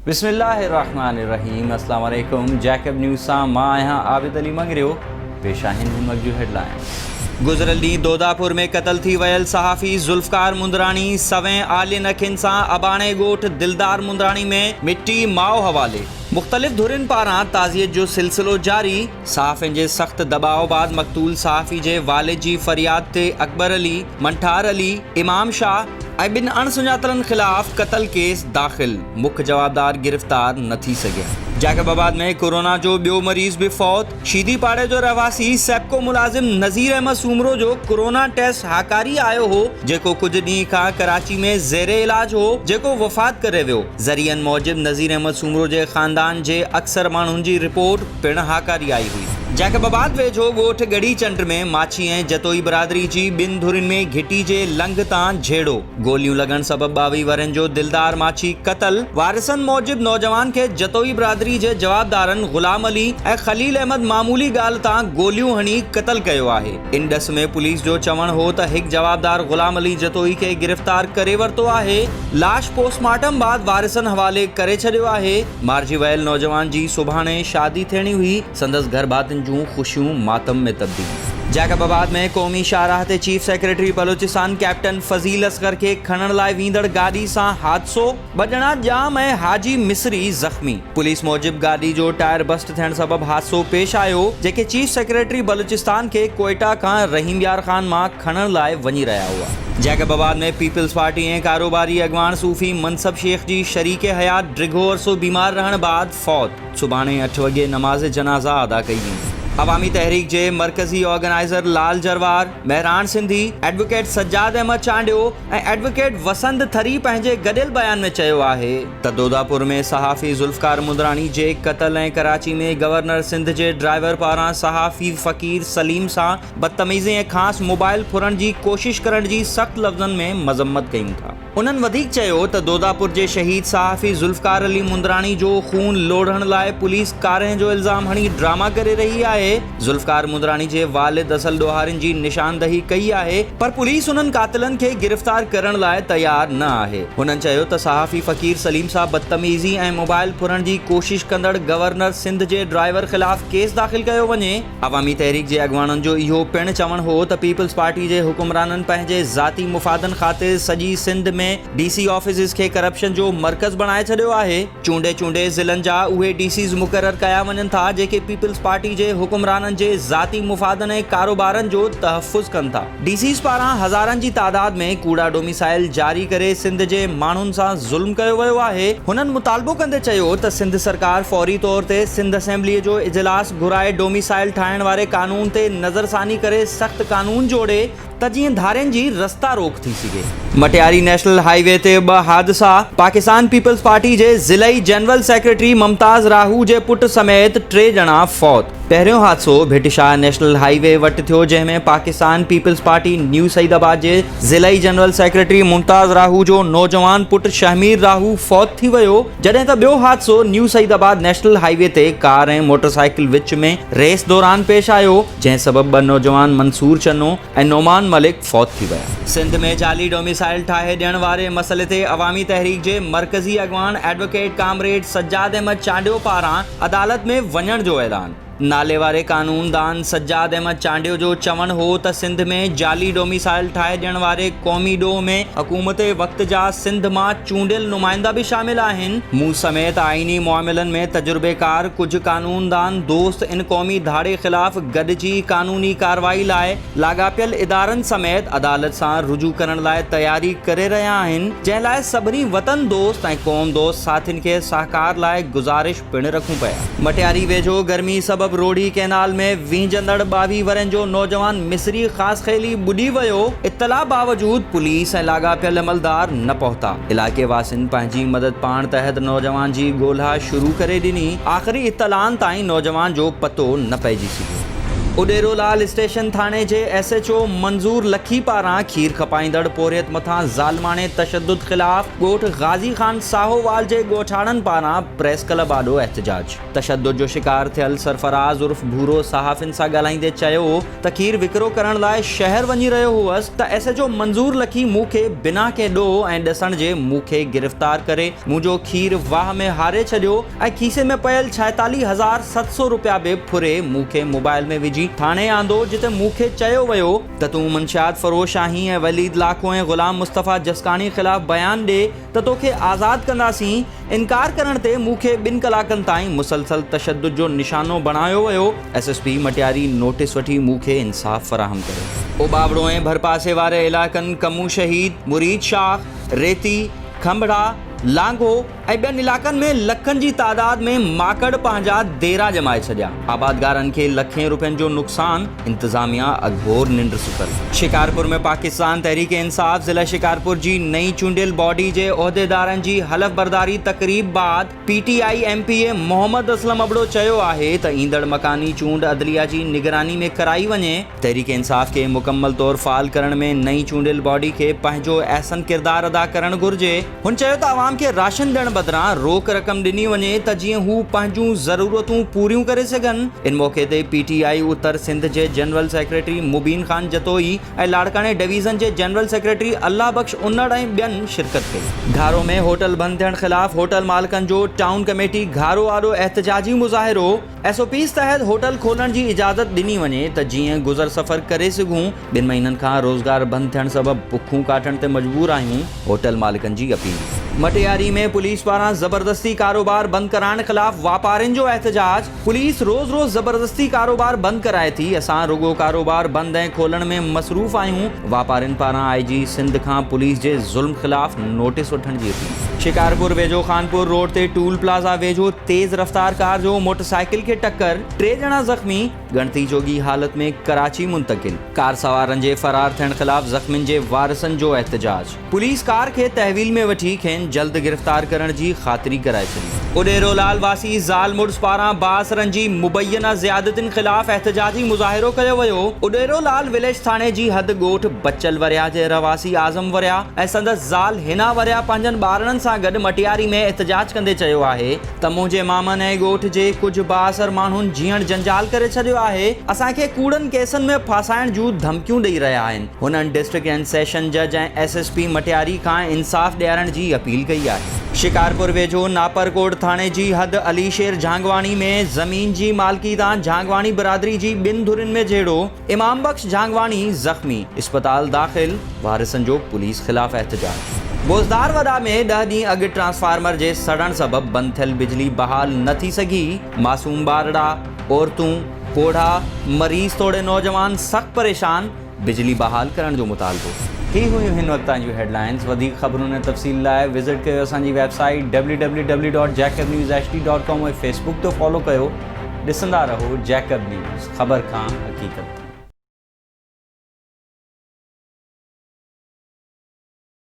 بسم الله الرحمن الرحيم اسلام عليڪم جيڪب نيوز سان مان آهيان عابد علي مڱريو پيش آهن هن وقت جون هيڊلائنز. گذريل ڏينهن دوداپور ۾ قتل ٿي ويل صحافي ذوالفقار مندراڻي سوين آلين اکين سان اباڻي ڳوٺ دلدار مندراڻي ۾ مٽي ماء حوالي مختلف ڌرين پاران تعزيت جو سلسلو جاري صحافين جي سخت دٻاء بعد مقتول صحافي جي والد جي فرياد تي اڪبر علي، منٺار علي، امام شاهه ۽ ٻن اڻ سڃاتلن خلاف قتل ڪيس داخل، مک جوابدار گرفتار نه ٿي سگهيا. جيڪب آباد ۾ ڪورونا جو ٻيو مريض به فوت، شيدي پاڙي جو رهواسي سيپڪو ملازم نذير احمد سومرو جو ڪورونا ٽيسٽ هاڪاري آيو هو، جيڪو ڪجهه ڏينهن کان ڪراچي ۾ زير علاج هو، جيڪو وفات ڪري ويو. ذريعن موجب نذير احمد سومرو جي خاندان جي اڪثر ماڻهن جي رپورٽ پڻ هاڪاري آئي هئي. جيڪب آباد ويجهو ڳوٺ ڳڙهي چنڊ ۾ ماڇي ۽ جتوئي برادري جي ٻن ڌرين ۾ گهٽي جي لنگهه تان جهيڙو، گوليون لڳڻ سبب 22 ورهين جو دلدار ماڇي قتل، وارثن موجب نوجوان کي جتوئي برادري جي جوابدارن غلام علي ۽ خليل احمد معمولي ڳالهه تان گوليون هڻي قتل ڪيو آهي. ان ڏس ۾ پوليس جو چوڻ هو ته هڪ جوابدار غلام علي جتوئي کي گرفتار ڪري ورتو آهي، لاش پوسٽ مارٽم بعد وارثن حوالي ڪري ڇڏيو آهي. مارجي ويل نوجوان جي سڀاڻي شادي ٿيڻي هئي، سندس گهرڀاتين جون خوشيون ماتم ۾ تبديل. جيڪب آباد ۾ قومي شاهراهه تي chief secretary Balochistan captain Fazeel Asghar کي کڻڻ لاء ويندڙ گاڏي سان حادثو، ٻه ڄڻا ڄام ۽ حاجي مصري زخمي. پوليس موجب گاڏي جو ٽائر بسٽ ٿيڻ سبب حادثو پيش آيو، جيڪي چيف سيڪريٽري بلوچستان کي ڪوئيٽا کان رحيم يار خان مان کڻڻ لاء وڃي رهيا هئا. جيڪب آباد ۾ پيپلز پارٽي ۽ ڪاروباري اڳواڻ صوفي منصب شيخ جي شريڪ حيات ڊگهو عرصو بيمار رهڻ بعد فوت، سڀاڻي اٺ وڳي نماز جنازه ادا ڪئي ويندي. عوامي تحريڪ جي مرڪزي organizer Lal Jarwar, Mehran Sindhi, advocate Sajjad Ahmed Chandio ۽ advocate Wasand Thari پنهنجي گڏيل بيان ۾ چيو آهي ته دوداپور ۾ صحافي ذوالفقار مندراڻي جي قتل ۽ ڪراچي ۾ گورنر سنڌ جي ڊرائيور پاران صحافي فقير سليم سان بدتميزي ۽ کانئس موبائل ڦرڻ جي ڪوشش ڪرڻ جي سخت لفظن ۾ مذمت ڪيون ٿا. انهن وڌيڪ چيو ته دوداپور جي شهيد صحافي ذوالفقار علي مندراڻي جو خون لوڙهڻ لاء پوليس ڪارنهن جو الزام هڻي ڊراما ڪري رهي آهي، ذوالفقار مندراڻي جي والد اصل ڏوهارين جي نشاندهي ڪئي آهي پر پوليس انهن قاتلن کي گرفتار ڪرڻ لاء تيار نه آهي. هنن چيو ته صحافي فقير سليم سان بدتميزي ۽ موبائل ڦرڻ جي ڪوشش ڪندڙ گورنر سنڌ جي ڊرائيور خلاف ڪيس داخل ڪيو وڃي. عوامي تحريڪ جي اڳواڻن جو اهو پڻ چوڻ هو ته پيپلز پارٽي جي حڪمرانن پنهنجي ذاتي مفادن خاطر سڄي سنڌ ۾ ڊي سي آفيسز کي ڪرپشن جو مرڪز بڻائي ڇڏيو آهي، چونڊي چونڊي ضلعن جا اهي ڊي سيز مقرر ڪيا وڃن ٿا جيڪي پيپلز پارٽي جي حڪمرانن جي ذاتي مفادن ۽ ڪاروبارن جو تحفظ ڪن ٿا. ڊي سيز پاران هزارن جي تعداد ۾ ڪوڙا ڊوميسائل جاري ڪري سنڌ جي ماڻهن سان ظلم ڪيو ويو آهي. هنن مطالبو ڪندي چيو ته سنڌ سرڪار فوري طور تي سنڌ اسيمبلي جو اجلاس گهرائي ڊوميسائل ٺاهڻ واري قانون تي نظرثاني ڪري سخت قانون جوڙي ته جيئن ڌارين جي رستا روڪ ٿي سگهي. مٽياري نيشنل هاء وي تي ٻه حادثا، پاڪستان پيپلز پارٽي جي ضلعي جنرل سيڪريٽري ممتاز راهو جي پٽ سميت ٽي ڄڻا فوت. پهريون حادثو Bhit Shah national high V وٽ ٿيو جنهن ۾ Pakistan peoples party new Saeedabad جي ضلعي جنرل سيڪريٽري ممتاز راهو جو نوجوان پٽ شهمير راهو فوت ٿي ويو جڏهن ته ٻيو حادثو new Saeedabad national highway تي ڪار ۽ موٽرسائيڪل وچ ۾ ريس دوران پيش آيو جنهن سبب ٻه نوجوان منصور چنو ۽ نعمان ملڪ فوت ٿي ويا. سنڌ ۾ جعلي ڊوميسائل ٺاهي ڏيڻ واري مسئلي تي عوامي تحريڪ جي مرڪزي اڳواڻ ايڊووڪيٽ ڪامريڊ سجاد احمد چانڊيو پاران عدالت ۾ وڃڻ جو اعلان. ناليواري قانوندان سجاد احمد چانڊيو جو چوڻ هو ته سنڌ ۾ جعلي ڊوميسائل ٺاهي ڏيڻ واري قومي ڏوهه ۾ حڪومت وقت جا سنڌ مان چونڊيل نمائندا به شامل آهن، مون سميت آئيني معاملن ۾ تجربيڪار ڪجهه قانوندان دوست ان قومي ڌاڙي خلاف گڏجي قانوني ڪارروائي لاء لاڳاپيل ادارن سميت عدالت سان رجوع ڪرڻ لاء تياري ڪري رهيا آهن، جنهن لاء سڀني وطن دوست ۽ قوم دوست ساٿين کي سهڪار لاء گذارش پڻ رکون پيا. مٽياري ويجهو گرمي سبب روهڙي ڪئنال ۾ وهنجندڙ 22 ورهين جو نوجوان مصري خاصخيلي ٻڏي ويو، اطلاع باوجود پوليس ۽ لاڳاپيل عملدار نه پهتا، علائقي واسين پنهنجي مدد پاڻ تحت نوجوان جي ڳولها شروع ڪري ڏني، آخري اطلاعن تائين نوجوان جو پتو نه پئجي سگهيو. اڏيرو لال اسٽيشن ٿاڻي جي ايس ايڇ او منظور لکي پاران کير کپائيندڙ پورهيت مٿان ظالماڻي تشدد خلاف ڳوٺ غازي خان ساهووال جي ڳوٺاڻن پاران پريس ڪلب آڏو احتجاج. تشدد جو شڪار ٿيل سرفراز عرف ڀورو صحافين سان ڳالهائيندي چيو ته کير وڪرو ڪرڻ لاء شهر وڃي رهيو هئس ته ايس ايڇ او منظور لکي مون کي بنا ڪنهن ڏوهه ۽ ڏسڻ جي مون کي گرفتار ڪري منهنجو کير واهه ۾ هاري ڇڏيو ۽ کيسي ۾ پيل 46700 روپيا به ڦري مون کي موبائل ۾ وجهي ٿاڻي آندو جتي مون کي چيو ويو ته تون منشيات فروش آهين ۽ وليد لاکو ۽ غلام مصطفيٰ جسڪاڻي خلاف بيان ڏي ته توکي آزاد ڪنداسين، انڪار ڪرڻ تي مون کي ٻن ڪلاڪن تائين مسلسل تشدد جو نشانو بڻايو ويو، S S P Matiari notice وٺي مون کي انصاف فراهم ڪري. اوٻاوڙو ۽ ڀرپاسي واري علائقن ڪمون شهيد، مريد شاخ، ريتي، کنڀڙا، لانگهو ۽ ٻين علائقن ۾ لکن جي تعداد ۾ ماڪڙ پنهنجا ديرا ڄمائي ڇڏيا، آبادگارن کي لکين روپين جو نقصان، انتظاميا اگهور ننڊ ستل. شڪارپور ۾ پاڪستان تحريڪ انصاف ضلع شڪارپور جي نئين چونڊيل باڊي جي عهديدارن جي حلف برداري تقريب بعد P T I M P A Muhammad Aslam Abro چيو آهي ته ايندڙ مڪاني چونڊ عدليه جي نگراني ۾ ڪرائي وڃي، تحريڪ انصاف کي مڪمل طور فعال ڪرڻ ۾ نئين چونڊيل باڊي کي پنهنجو احسن ڪردار ادا ڪرڻ گهرجي. هن چيو ته عوام کي راشن ڏيڻ بدران روڪ رقم ڏني وڃي ته جيئن هو پنهنجون ضرورتون پوريون ڪري سگهن. ان موقعي تي پي ٽي آء اتر سنڌ جي جنرل سيڪريٽري مبين خان جتوئي ۽ لاڙڪاڻي ڊويزن جي جنرل سيڪريٽري الله بخش انڙ ۽ ٻين شرڪت ڪئي. گهارو ۾ هوٽل بند ٿيڻ خلاف هوٽل مالڪن جو ٽائون ڪميٽي گهارو آڏو احتجاجي مظاهرو، ايس او پيز تحت هوٽل کولڻ جي اجازت ڏني وڃي ته جيئن گذر سفر ڪري سگهون، ٻن مهينن کان روزگار بند ٿيڻ سبب بکون ڪاٽڻ تي مجبور آهيون، هوٽل مالڪن جي اپيل. مٽياري ۾ پوليس پاران زبردستي ڪاروبار بند ڪرائڻ خلاف واپارين جو احتجاج، پوليس روز روز زبردستي ڪاروبار بند ڪرائي ٿي، اسان رڳو ڪاروبار بند ۽ کولڻ ۾ مصروف آهيون، واپارين پاران آء جي سنڌ کان پوليس جي ظلم خلاف نوٽيس وٺڻ جي اپيل. شڪارپور ويجهو خانپور روڊ تي ٽول پلازا ويجهو تيز رفتار ڪار جو موٽرسائيڪل کي ٽڪر، ٽي ڄڻا زخمي، ڳڻتي جوڳي حالت ۾ ڪراچي منتقل، ڪار سوارن جي فرار ٿيڻ خلاف زخمين جي وارثن جو احتجاج، پوليس ڪار کي تحويل ۾ وٺي کين جلد گرفتار ڪرڻ جي خاطري ڪرائي ڇڏي. اڏيرو لال واسي زال مڙس پاران بااثرن جي مبينا زيادتين خلاف احتجاجي مظاهرو ڪيو ويو، اڏيرو لال وليج ٿاڻي جي حد ڳوٺ بچل ورياهه جي رهواسي اعظم ورياهه ۽ سندس زال حنا ورياهه پنهنجن ٻارڙن سان گڏ مٽياري ۾ احتجاج ڪندي چيو آهي ته منهنجي مامن ۽ ڳوٺ جي ڪجهه بااثر ماڻهن جيئڻ جنجال ڪري ڇڏيو آهي، اسان کي ڪوڙن ڪيسن ۾ ڦاسائڻ جون ڌمڪيون ڏئي رهيا آهن. هنن ڊسٽرڪٽ اينڊ سيشن جج ۽ ايس ايس پي مٽياري کان انصاف ڏيارڻ جي اپيل ڪئي آهي. شڪارپور ويجهو ناپرڪوٽ ٿاڻي جي حد علي شير جهانگواڻي ۾ زمين جي مالڪي تان جهانگواڻي برادري جي ٻن ڌرين ۾ جهيڙو، امام بخش جهانگواڻي زخمي، اسپتال داخل، وارثن جو پوليس خلاف احتجاج. بوزدار وڏا ۾ ڏهه ڏينهن اڳ ٽرانسفارمر جي سڙڻ سبب بند ٿيل بجلي بحال نه ٿي سگهي، معصوم ٻارڙا، عورتون، پوڙها، مريض توڙي نوجوان سخت پريشان، بجلي بحال ڪرڻ جو مطالبو. هي هيون هن وقت تائين جون هيڊلائنز، وڌيڪ خبرن ۽ تفصيل لاء وزٽ ڪيو اسان جي web site W W W dot Jacob news H D dot com ۽ Facebook تي فالو ڪيو ڏسندا رهو جيڪب نيوز خبر کان حقيقت تائين.